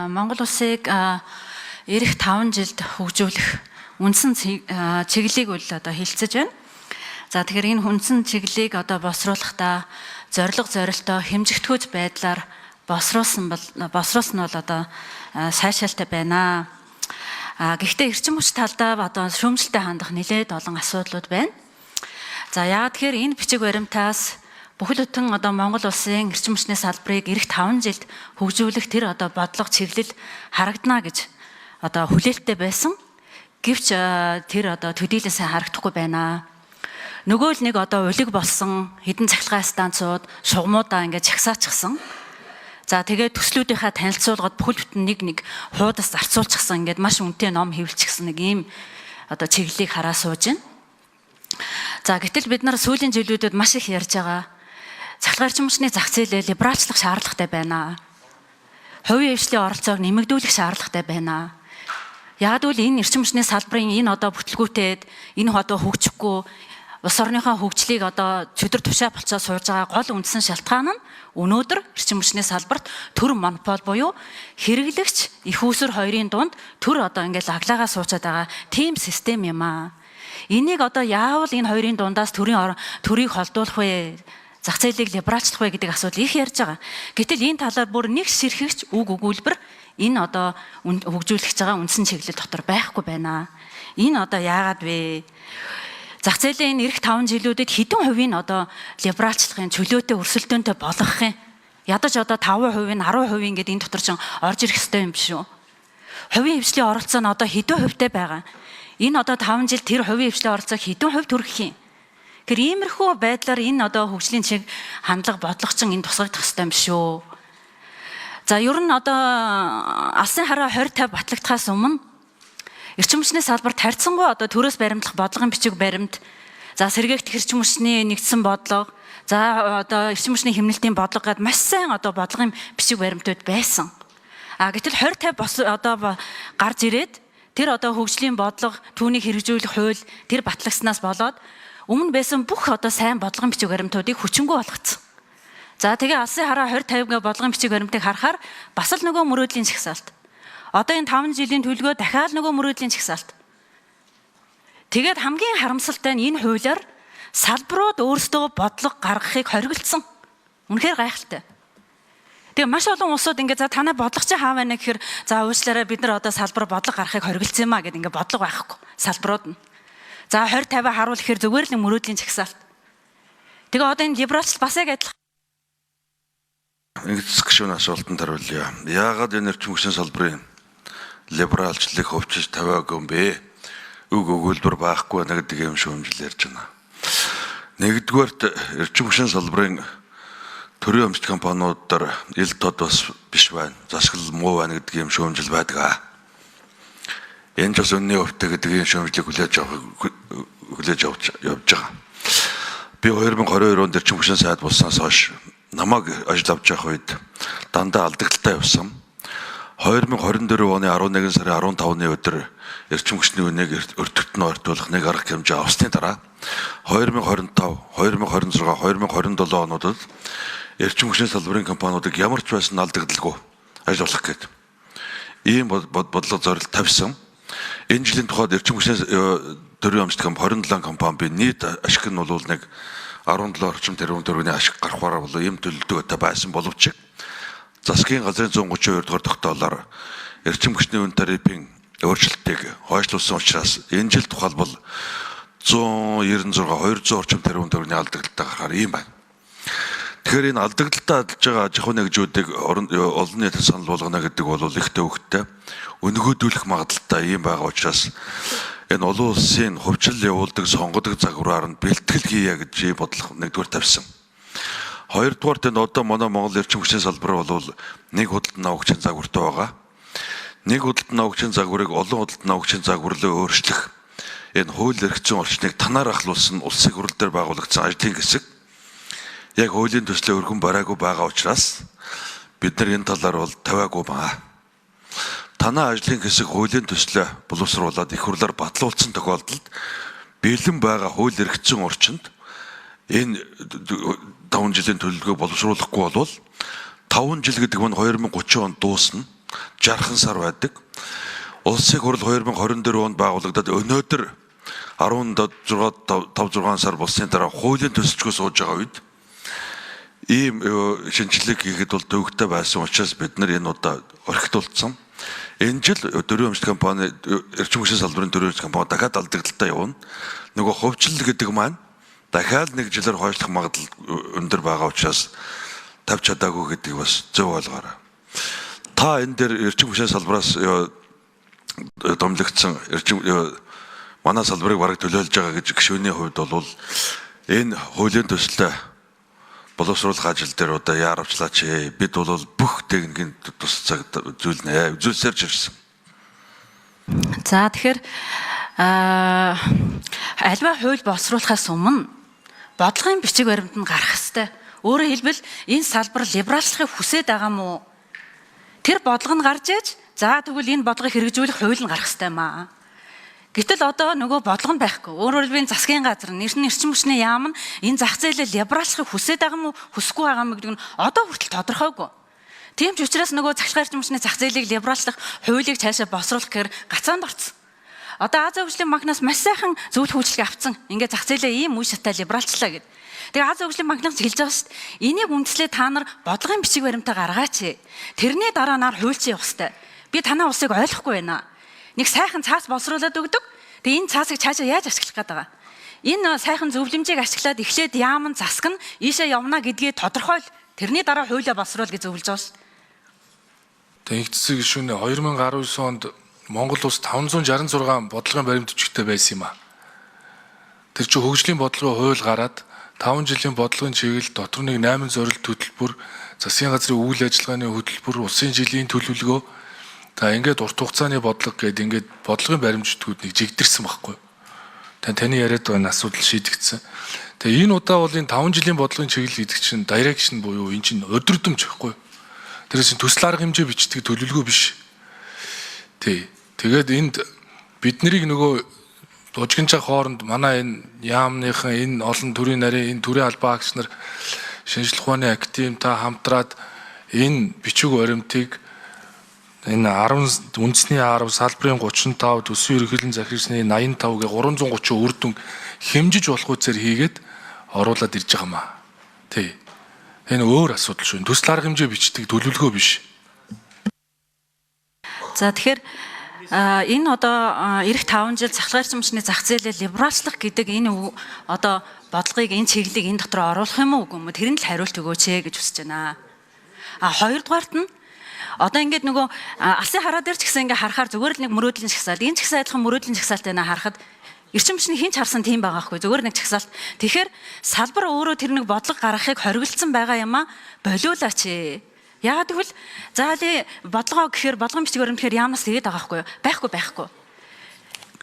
Монгол улсыг ирэх 5 жилд хөгжүүлэх үндсэн чиглэлийг үл одоо хэлцэж байна. За, тэгэхээр энэ үндсэн чиглэлийг одоо боловсруулахдаа зорилго зорилтоо хэмжигдэхүйц байдлаар боловсруулсан бол боловсруулсан нь бол одоо сайшаалтай байна. А гэхдээ эрчим хүч талдаа одоо шүүмжлэлтэй хандах нэлээд олон асуудлууд байна. За, яагаад тэгэхээр энэ бичиг баримтаас бүхэл бүтэн одоо Монгол улсын эрчим хүчний салбарыг ирэх 5 жилд хөгжүүлэх тэр одоо бодлого, чиглэл харагдана гэж одоо хүлээлттэй байсан. Гэвч тэр одоо төдийлөн сайн харагдахгүй байна. Нөгөө л нэг одоо улиг болсон хэдэн цахилгаан станцууд, шугамуудаа ингээд жагсаачихсан. За, тэгээд төслүүдийнхаа танилцуулгад бүхэл бүтэн нэг нэг хуудас зарцуулчихсан, ингээд маш үнэтэй ном хэвлэчихсэн нэг ийм одоо чиглэлийг хараа сууж байна. За, гэтэл бид нар сүүлийн жилүүдэд маш их ярьж байгаа цахилгаан эрчим хүчний зах зээлээ либералчлах шаардлагатай байна. Хувийн хэвшлийн оролцоог нэмэгдүүлэх шаардлагатай байна. Яг гэвэл энэ эрчим хүчний салбарын энэ одоо бүтлгүүтээд, энэ одоо хөгжихгүй, улс орныхоо хөгжлийг одоо чөдөр тушаа болцоо сууж байгаа гол үндсэн шалтгаан нь өнөөдөр эрчим хүчний салбарт төр монопол буюу хэрэглэгч, эх үүсвэр хоёрын дунд төр одоо ингээл лаглаагаа суучаад байгаа тийм систем юм аа. Энийг одоо яавал энэ хоёрын дундаас төрийн төрийг холдуулах вэ? Зах зээлийг либералчлах вэ гэдэг асуудал их ярьж байгаа. Гэтэл энэ талаар бүр нэг ширхэгч үг өгүүлбэр энэ одоо хөгжүүлэх гэж байгаа үндсэн чиглэл дотор байхгүй байна. Энэ одоо яагаад вэ? Зах зээлийн энэ ирэх 5 жилүүдэд хэдэн хувийн одоо либералчлахын чөлөөтэй, өрсөлдөөнтэй болгох юм? Ядаж одоо 5%, 10% гэдэг энэ дотор чинь орж ирэх ёстой юм биш үү? Хувийн хэвшлийн оролцоо нь одоо хэдэн хувьтай байгаа? Энэ одоо 5 жил тэр хувийн хэвшлийн оролцоог хэдэн хувь хүргэх юм? Тэр иймэрхүү байдлаар энэ одоо хөгжлийн чиг хандлага, бодлого чинь энэ тусгагдах ёстой юм шүү. За, ер нь одоо алсын хараа 20 50 батлагдахаас өмнө эрчим хүчний салбарт харьцангуй одоо төрөөс баримтлах бодлогын бичиг баримт, за, сэргээгдэх эрчим хүчний нэгдсэн бодлого, за, одоо эрчим хүчний хэмнэлтийн бодлого гээд маш сайн одоо бодлогын бичиг баримтууд байсан. А гэтэл 20 50 одоо гарч ирээд тэр одоо хөгжлийн бодлого, түүнийг хэрэгжүүлэх хууль тэр батлагснаас болоод өмнө байсан бүх одоо сайн бодлогын бичиг баримтуудыг хүчингүй болгоцсон. За, тэгээ алсын хараа 20 50 гэ бодлогын бичиг баримтыг харахаар бас л нөгөө мөрөөдлийн жагсаалт. Одоо энэ 5 жилийн төлөвлөгөө дахиад нөгөө мөрөөдлийн жагсаалт. Тэгээд хамгийн харамсалтай нь энэ хуулиар салбарууд өөрсдөө бодлого гаргахыг хориглосон. Үнэхээр гайхалтай. Тэгээ маш олон улсууд ингээд, за, танай бодлого чи хаа байна гэхээр, за, уучлаарай, бид нар одоо салбар бодлого гаргахыг хориглосон юм а гэд ингээд бодлого байхгүй салбарууд нь. За, 20 50 харуул гэхээр зүгээр л нэг мөрөөдлийн жагсаалт. Тэгээ одоо энэ либералчлал бас яг адилхан. Нэгдсэн гишүүн асуултанд хариулъя. Яагаад энэ эрчим хүчний салбарын либералчлалыг хөвчөж тавиагүй юм бэ? Үг өгүүлбэр байхгүй байна гэдэг юм шүүмжил ярьж байна. Нэгдүгээрт, эрчим хүчний салбарын төрийн өмчт компаниудаар ил тод бас биш байна. Засаглал муу байна гэдэг юм шүүмжил байдаг. Энэ ч бас үнний өвтэй гэдэг юм шүүмжлийг хүлээж авч явж байгаа. Би 2022 онд эрчим хүчний сайд болсноос хойш намайг ажил авч явах үед дандаа алдагдaltaй явсан. 2024 оны 11 сарын 15-ны өдөр эрчим хүчний үнийг өртөгт нь ойртуулах нэг арга хэмжээ авсны дараа 2025, 2026, 2027 онуудад эрчим хүчний салбарын компаниудыг ямар ч байсан алдагдaltaгүй ажил болох гээд ийм бодлого, зорилт тавьсан. Энэ жилийн тухайд эрчим хүчний төрийн өмчт компани 27 компани би нийт ашиг нь бол нэг 17 орчим тэрбум төгрөгийн ашиг гарах болоо ийм төлөвлөгөөтэй байсан боловч засгийн газрын 132 дугаар тогтоолоор эрчим хүчний үн тарифын өөрчлөлтийг хойшлуулсан учраас энэ жил тухайлбал 196, 200 орчим тэрбум төгрөгийн алдагдaltaй гарахаар ийм байна. Тэгэхээр энэ алдагдaltaй адилж байгаа аж ахуйн нэгжүүдийг олон нийтэд санал болгоно гэдэг бол их төвөгтэй, өнгөөдүүлэх магадлалтай ийм байгаа учраас энэ олон улсын хувьчлал явуулдаг, сонгодог загвараар нь бэлтгэл хийе гэж бодлого нэгдүгээр тавьсан. Хоёрдугаар, энэ одоо манай Монгол эрчим хүчний салбар бол нэг худалдан авагчийн загвартай байгаа. Нэг худалдан авагчийн загварыг олон худалдан авагчийн загвар руу өөрчлөх энэ хууль эрх зүйн орчныг танаар ахлуулсан улсын хурал дээр байгуулагдсан ажлын хэсэг яг хуулийн төслөө өргөн бариагүй байгаа учраас бид нар энэ талаар бол тавиагүй байна. Танаа ажлын хэсэг хуулийн төслөө боловсруулад их хурлаар батлуулсан тохиолдолд бэлэн байгаа хууль эрх зүйн орчинд энэ 5 жилийн төлөвлөгөөг боловсруулахгүй болвол 5 жил гэдэг нь 2030 онд дуусна. Жархан сар байдаг. Улсын хурал 2024 онд байгуулагдаад өнөөдөр 16 5 6 сар болсны дараа хуулийн төсөлчгөө сууж байгаа үед ийм шинжилгээ хийхэд бол төвөгтэй байсан учраас бид нар энэ удаа орхитуулсан. Энэ жил дөрвөн өмчлөх компани эрчим хүчний салбарын дөрвөн өмчлөх компани дахиад алдагдaltaй явна. Нөгөө хувьчлал гэдэг маань дахиад нэг жилээр хойшлох магадлал өндөр байгаа учраас тавьж чадаагүй гэдгийг бас зөв ойлгоорой. Та энэ дээр эрчим хүчний салбараас томилогдсон эрчим манай салбарыг бараг төлөөлж байгаа гэж гишүүний хувьд бол энэ хуулийн төслөө боловсруулах ажил дээр одоо яаравчлаач. Бид бол бүх техникийн тус цаг зүйлнэ. Үзүүлсээр ч ирсэн. За тэгэхээр альва хууль боловсруулахаас өмнө бодлогын бичиг баримт нь гарах ёстой. Өөрөөр хэлбэл энэ салбар либералчлахыг хүсээд байгаа мó? Тэр бодлого нь гарч ээж за тэгвэл энэ бодлогыг хэрэгжүүлэх хууль нь гарах ёстой юм аа. Гэтэл одоо нөгөө бодлого нь байхгүй. Өөрөөр хэлбэл энэ засгийн газар нэр нь эрчим хүчний яам нь энэ зах зээлээ либералчлахыг хүсээд байгаа мó, хүсэхгүй байгаа мó гэдэг нь одоо хүртэл тодорхойгүй. Тийм ч учраас нөгөө цахилгаан эрчим хүчний зах зээлийг либералчлах хуулийг цаашаа боловсруулах гэхээр гацаанд орцсон. Одоо Азийн хөгжлийн банкнаас маш сайхан зөвлөх үйлчилгээ авцсан. Ингээ зах зээлээ ийм үе шатаа либералчлаа гэд. Тэгээ Азийн хөгжлийн банкнаас хэлж байгаа шүү дээ. Энийг үндэслээ та нар бодлогын бичиг баримтаа гаргаач. Тэрний дараа нар хуульчин явах хэрэгтэй. Би танай улсыг ойлгохгүй байна. Нэг сайхан цаас боловсруулад өгдөг. Тэгээ энэ цаасыг цаашаа яаж ашиглах гээд байгаа. Энэ сайхан зөвлөмжийг ашиглаад эхлээд яам нь засаг нь ийшээ явна гэдгээ тодорхойл. Тэрний дараа хуулиа боловсруул гэж зөвлөж байгаа шүү. Тэгээ их засаг гишүүнээ 2019 онд Монгол улс 566 бодлогын баримт бичигтэй байсан юм а. Тэр чинь хөгжлийн бодлогын хууль гараад 5 жилийн бодлогын чиглэл дотор нэг 8 зорилт хөтөлбөр, засгийн газрын үйл ажиллагааны хөтөлбөр, улсын жилийн төлөвлөгөө за ингээд урт хугацааны бодлого гэдэг ингээд бодлогын баримтчдгүүд нэг жигдэрсэн байхгүй. Таны яриад байгаа энэ асуудал шийдэгдсэн. Тэгээ энэ удаа бол энэ 5 жилийн бодлогын чиглэл гэдэг чинь direction буюу энэ чинь удирдамж байхгүй. Тэр чинь төсөл арга хэмжээ бичдэг төлөвлөгөө биш. Тий. Тэгээд энд бид нарыг нөгөө бужигнчаа хооронд манай энэ яамныхан энэ олон төрийн нарийн энэ төрийн албан агч нар шинжлэх ухааны академи та хамтраад энэ бичиг баримтыг энэ 10 үндэсний 10 салбарын 35 төсвийн ерөнхийлөн захирсны 85 гэ 330 үр дүн хэмжиж болох үзээр хийгээд оруулаад ирж байгаа маа. Тий. Энэ өөр асуудал шүү. Төсөл арга хэмжээ бичдэг төлөвлөгөө биш. За тэгэхээр энэ одоо ирэх 5 жил цахилгаан эрчим хүчний зах зээлээ либералчлах гэдэг энэ одоо бодлогыг энэ чиглэлийг энэ дотор оруулах юм уу үгүй юм уу? Тэр нь л хариулт өгөөч ээ гэж хүсэж байна. А хоёрдугаарт нь одоо ингээд нөгөө алсын хараа дээр ч гэсэн ингээ харахаар зүгээр л нэг мөрөөдлийн жагсаалт. Энэ ч гэсэн адилхан мөрөөдлийн жагсаалт байна харахад эрчим хүчний хинч харсан тийм байгаа хгүй зүгээр нэг жагсаалт. Тэгэхээр салбар өөрөө тэр нэг бодлого гаргахыг хориглоцсон байгаа юм а болиулаач. Яагаад гэвэл заали бодлогоо гэхээр бодлогын бичиг баримт гэхээр яамнаас тэгээд байгаа хгүй юу? Байхгүй байхгүй.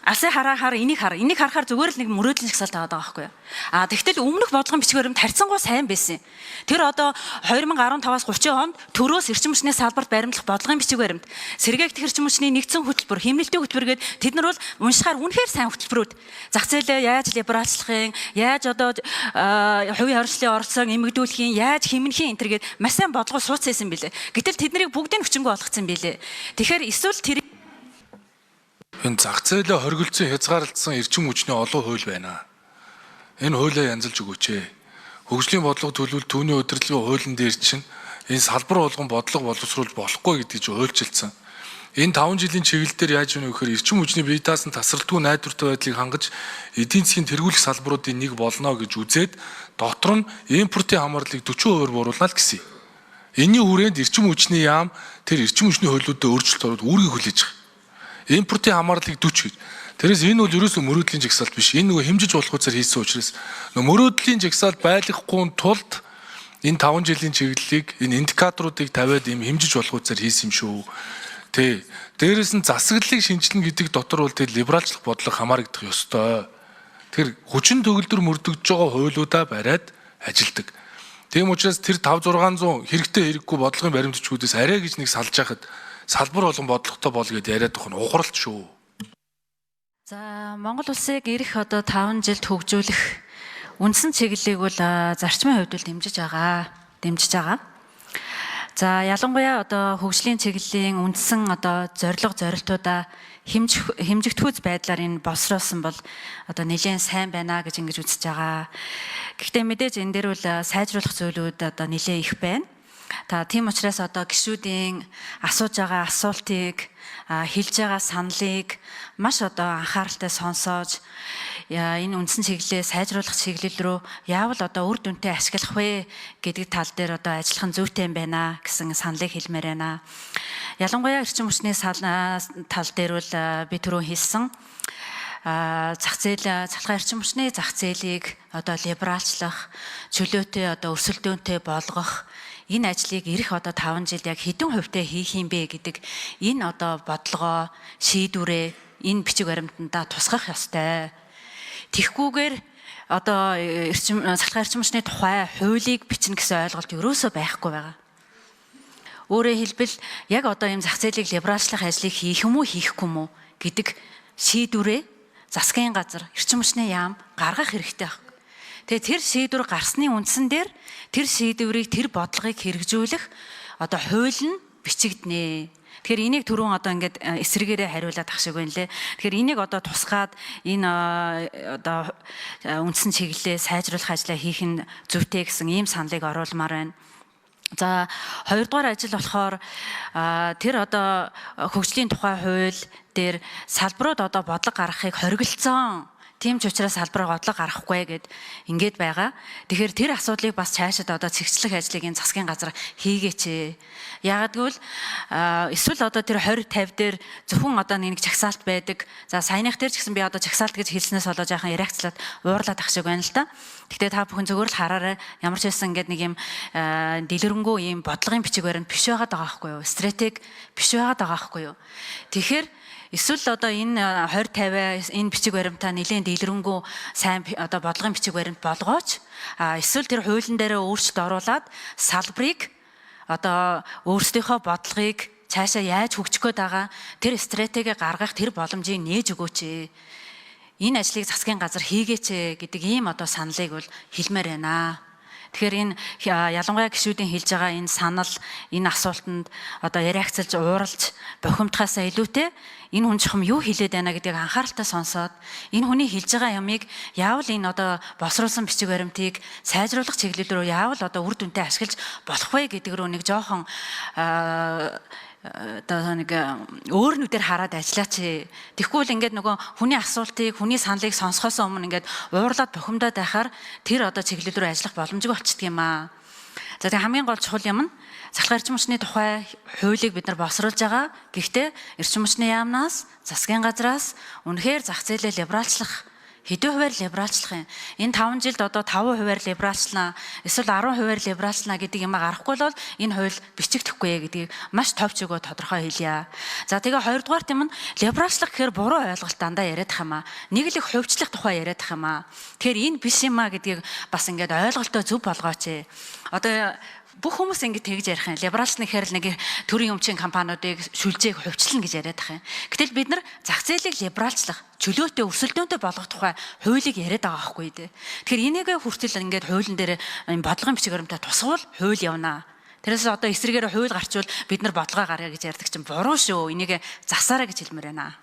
Алсын хараа энийг хар. Энийг харахаар зүгээр л нэг мөрөөдлийн жагсаалт аваад байгаа байхгүй юу? А тэгтэл өмнөх бодлогын бичиг баримт харьцангуй сайн байсан. Тэр одоо 2015-аас 30 онд төрөөс эрчим хүчний салбарт баримтлах бодлогын бичиг баримт, сэргээгдэх эрчим хүчний нэгдсэн хөтөлбөр, хэмнэлтийн хөтөлбөр гээд тэд нар бол уншихаар үнэхээр сайн хөтөлбөрүүд. Зах зээлээ яаж либералчлахын, яаж одоо хувийн хоршлын оролцоог эмэгдүүлэхийн, яаж хэмнэхийн энэ төр гээд маш сайн бодлого сууцсан билээ. Гэтэл тэднийг бүгдийг хүчингү болгоцсон билээ. Тэгэхээр эсвэл тэр Энэ зах зээлээ хоригдсон хязгаарлалдсан эрчим хүчний олон хууль байна. Энэ хуулиа янзалж өгөөч ээ. Хөгжлийн бодлого төлөвлөл түүний удирдлагын хуулийн дээр чинь энэ салбар болгон бодлого боловсруулж болохгүй гэдгийг чинь хуульчилсан. Энэ 5 жилийн чиглэл дээр яаж вэ гэхээр эрчим хүчний бие даасан тасралтгүй найдвартай байдлыг хангаж эдийн засгийн тэргүүлэх салбаруудын нэг болно гэж үзээд дотор нь импортын хамаарлыг 40% бууруулна л гэсэн. Энийний хүрээнд эрчим хүчний яам тэр эрчим хүчний хуулиудад өөрчлөлт оруулах үүргийг хүлээж байгаа. Импортын хамаарлыг 40 гэж. Тэрээс энэ бол ерөөсөө мөрөөдлийн жагсаалт биш. Энэ нөгөө хэмжиж болох үзээр хийсэн учраас нөгөө мөрөөдлийн жагсаалт байлгахгүй тулд энэ 5 жилийн чиглэлийг энэ индикаторуудыг тавиад ийм хэмжиж болох үзээр хийсэн юм шүү. Тэ. Дээрээс нь засаглалыг шинжилнэ гэдэг дотор бол тэр либералчлах бодлого хамаарагдах ёстой. Тэр хүчин төгөлдөр мөрдөгдөж байгаа хуулиудаа бариад ажилдаг. Тийм учраас тэр 5 600 хэрэгтэй хэрэггүй бодлогын баримт бичгүүдээс арай гэж нэг салж яхад салбар болгон бодлоготой бол гэд яриад байх нь ухралт шүү. За Монгол улсыг ирэх одоо 5 жилд хөгжүүлэх үндсэн чиглэлийг бол зарчмын хувьд бол дэмжиж байгаа. Дэмжиж байгаа. За ялангуяа одоо хөгжлийн чиглэлийн үндсэн одоо зорилго зорилтуудаа хэмжигдэхүйц байдлаар энэ боловсруулсан бол одоо нэлээд сайн байна гэж ингэж үзэж байгаа. Гэхдээ мэдээж энэ дээр бол сайжруулах зүйлүүд одоо нэлээд их байна. Та тийм учраас одоо гишүүдийн асууж байгаа асуултыг, хэлж байгаа саналыг маш одоо анхааралтай сонсоож, энэ үндсэн чиглэлээ сайжруулах чиглэл рүү яавал одоо үр дүнтэй ашиглах вэ гэдэг тал дээр одоо ажиллах нь зүйтэй юм байна гэсэн саналыг хэлмээр байна. Ялангуяа эрчим хүчний тал дээр бол би түрүү хэлсэн зах зээл, цахилгаан эрчим хүчний зах зээлийг одоо либералчлах, чөлөөтэй одоо өрсөлдөөнтэй болгох энэ ажлыг ирэх одоо 5 жил яг хэдэн хувьтай хийх юм бэ гэдэг энэ одоо бодлогоо, шийдвэрээ энэ бичиг баримтандаа тусгах ёстой. Тэгхгүйгээр одоо эрчим цахилгаан эрчим хүчний тухай хуулийг бичнэ гэсэн ойлголт ерөөсөө байхгүй байгаа. Өөрөөр хэлбэл яг одоо ийм зах зээлийг либералчлах ажлыг хийх юм уу, хийхгүй юм уу гэдэг шийдвэрээ засгийн газар, эрчим хүчний яам гаргах хэрэгтэй байна. Тэгээ тэр шийдвэр гарсны үндсэн дээр тэр шийдвэрийг, тэр бодлогыг хэрэгжүүлэх одоо хууль нь бичигднэ. Тэгэхээр энийг түрүүн одоо ингээд эсрэгээрээ хариулаад ах шиг байна лээ. Тэгэхээр энийг одоо тусгаад энэ одоо үндсэн чиглэлээ сайжруулах ажлаа хийх нь зүйтэй гэсэн ийм саналыг оруулмаар байна. За хоёрдугаар ажил болохоор тэр одоо хөгжлийн тухай хууль дээр салбарууд одоо бодлого гаргахыг хориглоцсон. Тийм ч учраас салбараа бодлого гаргахгүй гэд ингээд байгаа. Тэгэхээр тэр асуудлыг бас цаашид одоо цэгцлэх ажлыг энэ засгийн газар хийгээч. Яагаад гэвэл эсвэл одоо тэр 20 50 дээр зөвхөн одоо нэг чагсаалт байдаг. За саяных дээр ч гэсэн би одоо чагсаалт гэж хэлснээс болоо жаахан реакцлаад уурлаад ах шиг байна л да. Гэхдээ та бүхэн зөвөр л хараарай. Ямар ч байсан ингээд нэг юм дэлгэрэнгүй юм бодлогын бичиг баримт биш байгаад байгаа байхгүй юу? Стратеги биш байгаад байгаа байхгүй юу? Тэгэхээр эсвэл одоо энэ 20 50 энэ бичиг баримтаа нэлээд дэлгэрэнгүй сайн одоо бодлогын бичиг баримт болгооч, эсвэл тэр хуулийн дээрээ өөрчлөлт оруулаад салбарыг одоо өөрсдийнхөө бодлогыг цаашаа яаж хөгжих гээд байгаа тэр стратеги гаргах тэр боломжийг нээж өгөөч. Энэ ажлыг засгийн газар хийгээч гэдэг ийм одоо саналыг бол хэлмээр байна. Тэгэхээр энэ ялангуяа гишүүдийн хэлж байгаа энэ санал, энэ асуултанд одоо реакцлж, ууралж, бохимдохоосоо илүүтэй энэ хүн чухам юу хэлээд байна гэдгийг анхааралтай сонсоод, энэ хүний хэлж байгаа юмыг яавал энэ одоо боловсруулсан бичиг баримтыг сайжруулах чиглэл рүү яавал одоо үр дүнтэй ашиглаж болох вэ гэдэг рүү нэг жоохон одоо нэг өөр нүдээр хараад ажиллаач. Тэгэхгүй л ингээд нөгөө хүний асуултыг, хүний саналыг сонсохоос өмнө ингээд уурлаад бухимдаад байхаар тэр одоо чиглэл рүү ажиллах боломжгүй болчдөг юм аа. За тэгээ хамгийн гол чухал юм нь цахилгаан эрчим хүчний тухай хуулийг бид нар боловсруулж байгаа. Гэхдээ эрчим хүчний яамнаас, засгийн газраас үнэхээр зах зээлээ либералчлах, хэдэн хувиар либералчлах юм? Энэ 5 жилд одоо 5 хувиар либералчлаа, эсвэл 10 хувиар либералчлаа гэдэг юм гарахгүй бол энэ хууль бичигдэхгүй гэдгийг маш товч өгөө тодорхой хэлье. За тэгээ хоёрдугаар юм нь либералчлах гэхээр буруу ойлголт дандаа яриад их юм аа. Нэг л их хувьчлах тухай яриад их юм аа. Тэгэхээр энэ биш юм аа гэдгийг бас ингээд ойлголтоо зөв болгооч. Одоо бүх хүмүүс ингэ тэгж ярих юм. Либералч нэхэр л нэг төрийн өмчийн компаниудыг шүлжээх хувьчлана гэж яриад их юм. Гэтэл бид нар зах зээлийг либералчлах, чөлөөтэй, өрсөлдөөнтэй болгох тухай хуулийг яриад байгаа байхгүй дээ. Тэгэхээр энийгээ хүртэл ингээд хуулийн дээр энэ бодлогын бичиг баримтаа тусгуул хууль явна. Тэрээс одоо эсрэгээр хууль гарчвал бид нар бодлогоо гаргая гэж ярьдаг чинь буруу шүү. Энийг засаарай гэж хэлмээр байна.